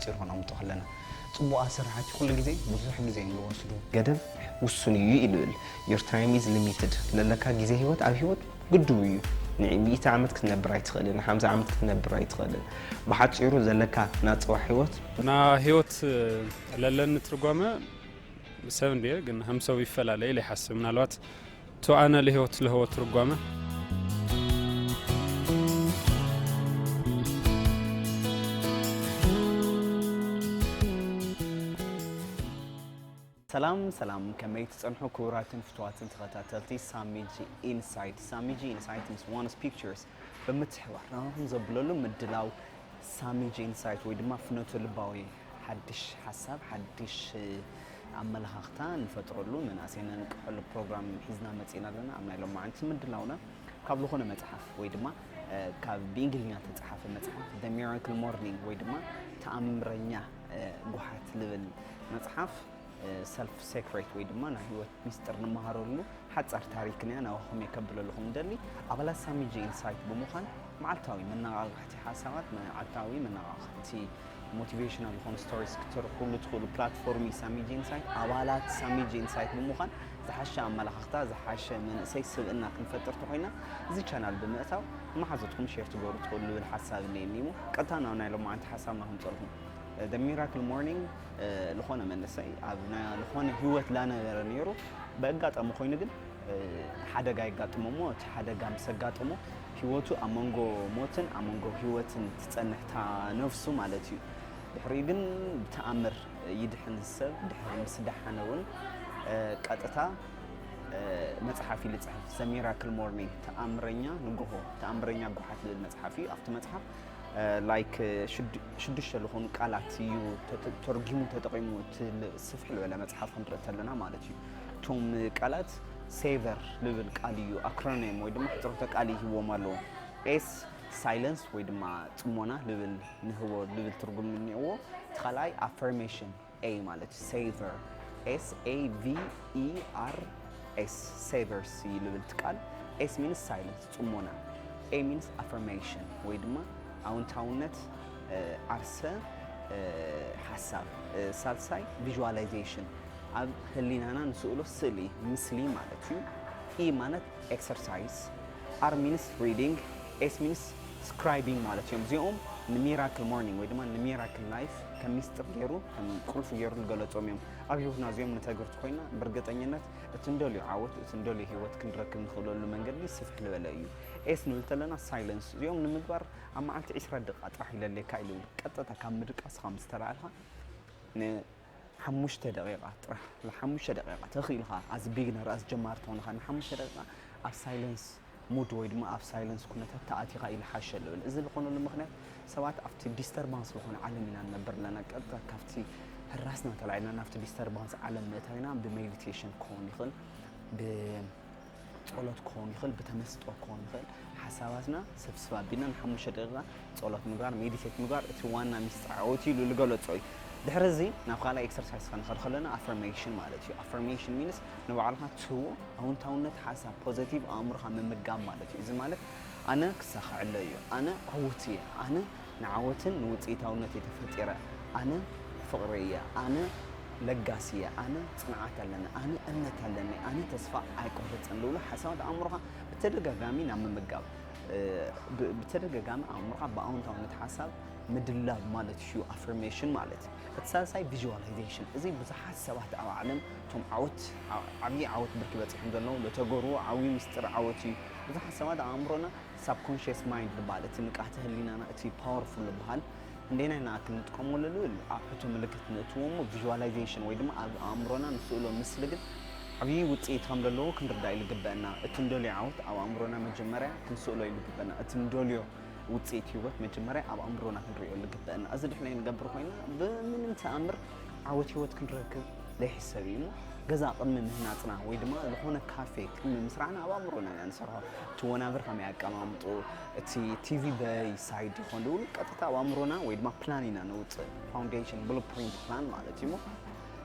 ጭር ሆኖም ከለና ጽቡቓት ስራሓት ኩሉ ግዜ ብዙሕ ግዜ እዮም ዝወስዱ። ገደብ ውሱን እዩ ይብል። Your time is limited። ለለካ ግዜ ህይወት ኣብ ህይወት ግድቡ እዩ። ንሚእቲ ዓመት ክትነብር ኣይትኽእልን፣ ንሓምሳ ዓመት ክትነብር ኣይትኽእልን። ብሓጺሩ ዘለካ ናጽዋ ህይወት ና ህይወት ለለኒ ትርጓመ ሰብ እንድየ ግን ከም ሰብ ይፈላለ ኢለ ይሓስብ። ምናልባት ቱ ኣነ ለህይወት ለህወ ትርጓመ ሰላም ሰላም፣ ከመይ ትጸንሑ ክቡራትን ፍቱዋትን ተኸታተልቲ ሳሚጂ ኢንሳይት? ሳሚጂ ኢንሳይት ምስ ዋንስ ፒክቸርስ ብምትሕባር ናባኹም ዘብለሉ ምድላው ሳሚጂ ኢንሳይት ወይ ድማ ፍኖተ ልባዊ ሓድሽ ሓሳብ፣ ሓድሽ ኣመለኻኽታ ንፈጥረሉ፣ መንእሰይ ነንቅሐሉ ፕሮግራም ሒዝና መጺእና ኣለና። ኣብ ናይ ሎማዓንቲ ምድላውና ካብ ዝኾነ መጽሓፍ ወይ ድማ ካብ ብእንግሊዝኛ ተጻሓፈ መጽሓፍ The Miracle Morning ወይ ድማ ተኣምረኛ ጉሓት ልብል መጽሓፍ ሰልፍ ሴክሬት ወይ ድማ ናይ ህይወት ሚስጥር ንመሃረሉ ሓጻር ታሪክን እያ ናባኹም እየ ከብለልኹም ደሊ። ኣባላት ሳሚጂ ኢንሳይት ብምዃን መዓልታዊ መነቓቕሕቲ ሓሳባት፣ መዓልታዊ መነቓቕሕቲ ሞቲቬሽናል ዝኾኑ ስቶሪስ ክትተርኩሉ ትኽእሉ ፕላትፎርም እዩ ሳሚጂ ኢንሳይት። ኣባላት ሳሚጂ ኢንሳይት ብምዃን ዝሓሸ ኣመለኻኽታ፣ ዝሓሸ መንእሰይ ስብእና ክንፈጥር ተኾይና እዚ ቻናል ብምእታው መሓዙትኩም ሼር ትገብሩ ትኽእሉ ልብል ሓሳብ እኒኤኒ እሞ ቀጥታ ናብ ናይ ሎማዓንቲ ሓሳብና ክንጸልኹም። The Miracle Morning ዝኾነ መንእሰይ ኣብ ዝኾነ ህይወት ላነበረ ነይሩ። ብኣጋጣሚ ኮይኑ ግን ሓደጋ የጋጥሞ እሞ እቲ ሓደጋ ምስ ኣጋጠሞ ህይወቱ ኣብ መንጎ ሞትን ኣብ መንጎ ህይወትን ትጸንሕ እታ ነፍሱ ማለት እዩ። ድሕሪኡ ግን ብተኣምር ይድሕን ሰብ። ድሕሪ ምስ ደሓነ እውን ቀጥታ መጽሓፍ ኢሉ ይጽሕፍ። The Miracle Morning፣ ተኣምረኛ ንግሆ፣ ተኣምረኛ ጓሓት ዝብል መጽሓፍ እዩ። ኣብቲ መጽሓፍ ላይክ ሽዱሽተ ዝኾኑ ቃላት እዩ ተርጊሙ ተጠቂሙ እቲ ስፍሕ ዝበለ መፅሓፍ ክንርኢ ተለና ማለት እዩ። እቶም ቃላት ሴቨር ልብል ቃል እዩ ኣክሮኒም ወይ ድማ ሕፅሮተ ቃል ይህዎም ኣለዎ። ኤስ ሳይለንስ ወይ ድማ ፅሞና ልብል ንህቦ ልብል ትርጉም እኒኦዎ። እቲ ካልኣይ ኣፈርሜሽን ኤ ማለት እዩ። ሴቨር ኤስ ኤ ቪ ኢ ኣር ኤስ ሴቨርስ እዩ ልብል እቲ ቃል። ኤስ ሚንስ ሳይለንስ ጽሞና፣ ኤ ሚንስ ኣፈርሜሽን ወይ ድማ ኣውንታውነት ዓርሰ ሓሳብ። ሳልሳይ ቪዥዋላይዜሽን ኣብ ህሊናና ንስእሎ ስእሊ ምስሊ ማለት እዩ። ኢ ማለት ኤክሰርሳይዝ፣ ኣር ሚንስ ሪዲንግ፣ ኤስ ሚንስ ስክራይቢንግ ማለት እዮም። እዚኦም ንሚራክል ሞርኒንግ ወይ ድማ ንሚራክል ላይፍ ከም ሚስጥር ገይሩ ከም ቁልፊ ገይሩ ዝገለጾም እዮም። ኣብ ህይወትና እዚኦም ንተግብርቲ ኮይና ብርግጠኝነት እቲ እንደልዮ ዓወት እቲ እንደልዮ ህይወት ክንረክብ ንኽእለሉ መንገዲ ስፍሕ ዝበለ እዩ። ኤስ ንብል ተለና ሳይለንስ እዚኦም ንምግባር ኣብ መዓልቲ ዒስራ ደቂቃ ጥራሕ ይለለካ ኢሉ ቀጥታ ካብ ምድቃስኻ ምስ ተላዕልካ ን ሓሙሽተ ደቂቃ ጥራሕ ንሓሙሽተ ደቂቃ ተኽኢልካ ኣዝ ቢግነር ኣዝ ጀማሪ ተኾንካ ንሓሙሽተ ደቂቃ ኣብ ሳይለንስ ሙድ ወይ ድማ ኣብ ሳይለንስ ኩነታት ተኣቲኻ ኢሉ ሓሸ ልብል። እዚ ዝኾነሉ ምኽንያት ሰባት ኣብቲ ዲስተርባንስ ዝኾነ ዓለም ኢና ንነብር ኣለና። ቀጥታ ካብቲ ህራስና ተላዒልና ናብቲ ዲስተርባንስ ዓለም ምእታው ኢና። ብሜዲቴሽን ክኸውን ይኽእል፣ ብጸሎት ክኸውን ይኽእል፣ ብተመስጦ ክኸውን ይኽእል። ሓሳባትና ሰብስብ ኣቢልና ንሓሙሽተ ደቂቃ ጸሎት ምግባር፣ ሜዲቴት ምግባር እቲ ዋና ሚስጥር ዓወት ኢሉ ዝገለጾ እዩ። ድሕሪ እዚ ናብ ካልኣይ ኤክሰርሳይስ ክንኸድ ከለና ኣፈርሜሽን ማለት እዩ። ኣፈርሜሽን ሚንስ ንባዕልኻ ትህቦ ኣውንታውነት ሓሳብ ፖዘቲቭ ኣእምሮኻ ምምጋብ ማለት እዩ። እዚ ማለት ኣነ ክሳኸዐሎ እዩ፣ ኣነ ዕውት እየ፣ ኣነ ንዓወትን ንውፅኢታውነት እየ ተፈጢረ፣ ኣነ ፍቕሪ እየ፣ ኣነ ለጋሲ እየ፣ ኣነ ፅንዓት ኣለኒ፣ ኣነ እምነት ኣለኒ፣ ኣነ ተስፋ ኣይቆርፅን ዝብሉ ሓሳባት ኣእምሮኻ ብተደጋጋሚ ናብ ምምጋብ ብተደጋጋሚ ኣእምሮኻ ብኣውንታውነት ሓሳብ ምድላብ ማለት እዩ ኣፍርሜሽን ማለት። እቲ ሳልሳይ ቪዥዋላይዜሽን። እዚ ብዙሓት ሰባት ኣብ ዓለም እቶም ዓወት ዓብዪ ዓወት ብርኪ በፂሖም ዘለዉ ለተገርዎ ዓብዪ ምስጢር ዓወት እዩ። ብዙሓት ሰባት ኣእምሮና ሳብኮንሽስ ማይንድ ዝበሃል እቲ ንቃተ ህሊናና እቲ ፓወርፉል ዝበሃል እንደናይ ንኣክል ንጥቀመሉ ልብል ኣብ ሕቶ ምልክት ንእትዎ እሞ ቪዥዋላይዜሽን ወይ ድማ ኣብ ኣእምሮና ንስእሎ ምስሊ ግን ዓብዪ ውፅኢት ከም ዘለዎ ክንርዳእ እዩ ዝግበአና። እቲ ንደልዮ ዓወት ኣብ ኣእምሮና መጀመርያ ክንስእሎ እዩ ዝግበአና። እቲ ንደልዮ ውፅኢት ህይወት መጀመርያ ኣብ ኣእምሮና ክንሪኦ ዝግበአና። እዚ ድሕነይ ንገብር ኮይና ብምንም ተኣምር ዓወት ህይወት ክንረክብ ዘይሕሰብ እዩ እሞ ገዛ ቅድሚ ምህናፅና ወይ ድማ ዝኾነ ካፌ ቅድሚ ምስራዕና ኣብ ኣእምሮና ኢና ንሰርሖ። እቲ ወናብር ከመይ ኣቀማምጡ፣ እቲ ቲቪ በይ ሳይድ ይኾን ዝብሉ ቀጥታ ኣብ ኣእምሮና ወይ ድማ ፕላን ኢና ነውፅእ። ፋውንዴሽን ብሉፕሪንት ፕላን ማለት እዩ እሞ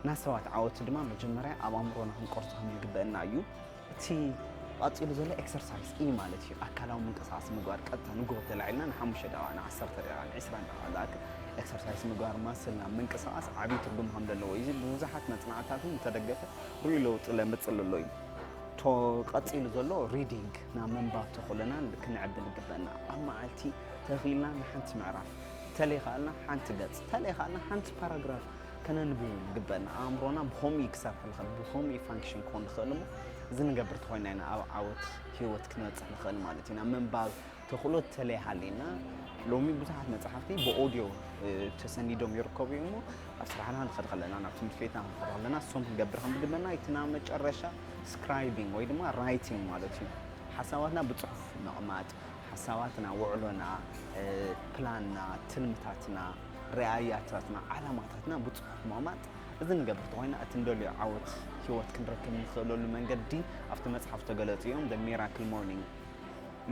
ናይ ሰባት ዓወት ድማ መጀመርያ ኣብ ኣእምሮና ክንቆርፆ ከም ዝግበአና እዩ። እቲ ቀፂሉ ዘሎ ኤክሰርሳይዝ እዩ ማለት እዩ። ኣካላዊ ምንቅስቃስ ምግባር፣ ቀጥታ ንግሆ ተላዒልና ንሓሙሽተ ደቂቃ፣ ንዓሰርተ ደቂቃ፣ ንዕስራ ደቂቃ ዝኣክል ኤክሰርሳይዝ ምግባር፣ ማስልና ምንቅስቃስ ዓብዪ ትርጉም ከም ዘለዎ እዩ። እዚ ብብዙሓት መፅናዕትታት እውን ዝተደገፈ ርኡይ ለውጢ ለምፅእ ዘሎ እዩ። ቶ ቀፂሉ ዘሎ ሪዲንግ፣ ናብ ምንባብ ተኽእሎና ክነዕቢ ዝግበና። ኣብ መዓልቲ ተኽኢልና ንሓንቲ ምዕራፍ፣ ተለይኻልና ሓንቲ ገፅ፣ ተለይኻልና ሓንቲ ፓራግራፍ ከነንብብ ዝግበና። ኣእምሮና ብኸምኡ እዩ ክሰርሕ ዝኽእል፣ ብኸምኡ እዩ ፋንክሽን ክኾን ዝኽእል። እሞ እዚ ንገብር ተኾይና ኢና ኣብ ዓወት ህይወት ክንበፅሕ ንኽእል ማለት ኢና። ምንባብ ተኽእሎ ተለይሃሊና፣ ሎሚ ብዙሓት መፅሓፍቲ ብኦድዮ ተሰኒዶም ይርከቡ እዮም። እሞ ኣብ ስራሕና ንኸድ ከለና፣ ናብ ትምህርቲ ቤትና ንኸድ ከለና እሶም ክንገብር ከም ዝግበና፣ እቲ ናብ መጨረሻ ስክራይቢንግ ወይ ድማ ራይቲንግ ማለት እዩ። ሓሳባትና ብፅሑፍ ምቕማጥ፣ ሓሳባትና፣ ውዕሎና፣ ፕላንና፣ ትልምታትና፣ ርኣያታትና፣ ዓላማታትና ብፅሑፍ ምቕማጥ። እዚ ንገብር ተኾይና፣ እቲ እንደልዮ ዓወት ህይወት ክንረክብ ንኽእለሉ መንገዲ ኣብቲ መፅሓፍ ተገለፁ እዮም። ሚራክል ሞርኒንግ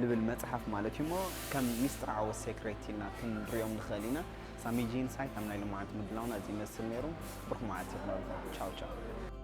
ልብል መፅሓፍ ማለት እዩ። እሞ ከም ሚስጥር ዓወት ሴክሬት ኢልና ክንሪኦም ንኽእል ኢና። ሳሚጂ ኢንሳይት ኣብ ናይ ልምዓት ምድላውና እዚ ይመስል ነይሩ። ብሩኽ መዓልቲ ይኹነልኩም። ቻው ቻው።